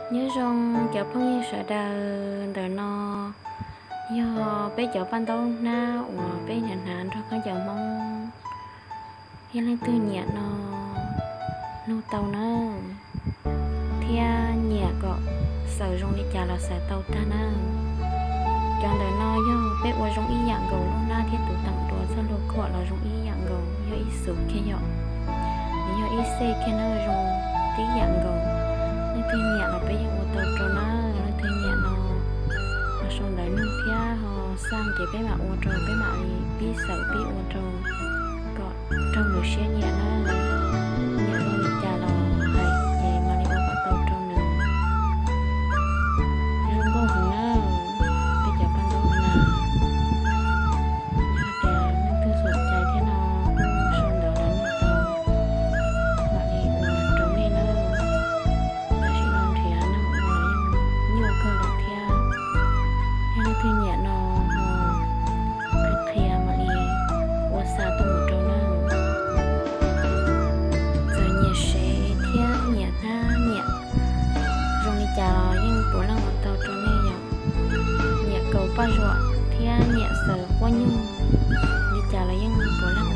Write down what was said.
Nyob zoo cov phooj ywg sawv daws, ntawm no yog peb cov paj ntaub hnab uas peb hnav hnav nrog khaub ncaws Hmoob. Yog leej twg nyiam no nug tau nawb, thiab nyiam kom xaws zoo li cas los xaws tau tag nawb. Cov ntawm no yog peb ua zoo ib yam nkaus, lub hnab thiab tus teem dua txoj hlua khuam los zoo ib yam nkaus, yog ib xus kiag yom. Nws yog ib xej kiag na, zoo tib yam nkaus. Leej twg nyiam los peb yeej ua tau rau na. Leej twg nyiam no ho sau ntawv nug thiab ho xaj ces peb mam ua rau, peb mam li pib xaws pib ua rau kom raug nws siab nyiam na. Nyiam zoo li cas los hais ces mam li ua kom tau rau nws. Zoo nkauj heev na, peb cov paj ntaub no na. Yog tias leej twg xom cai thiab no kuj sau ntawv los nug tau, mam li ua rau nej na. Tam sim no nrhiav neeg ua los yeej nyuaj kawg lawm thiab. Yog leej twg nyiam no ho qhia qhia mam li ua xa tuaj mus rau na. Txawm nyiam sev thiab nyiam hnab nyiam zoo li cas los yeej puav leej ua tau rau nej yom. Nyiam kaus paj zuam thiab nyiam xaws quab nyuj li cas los yeej puav leej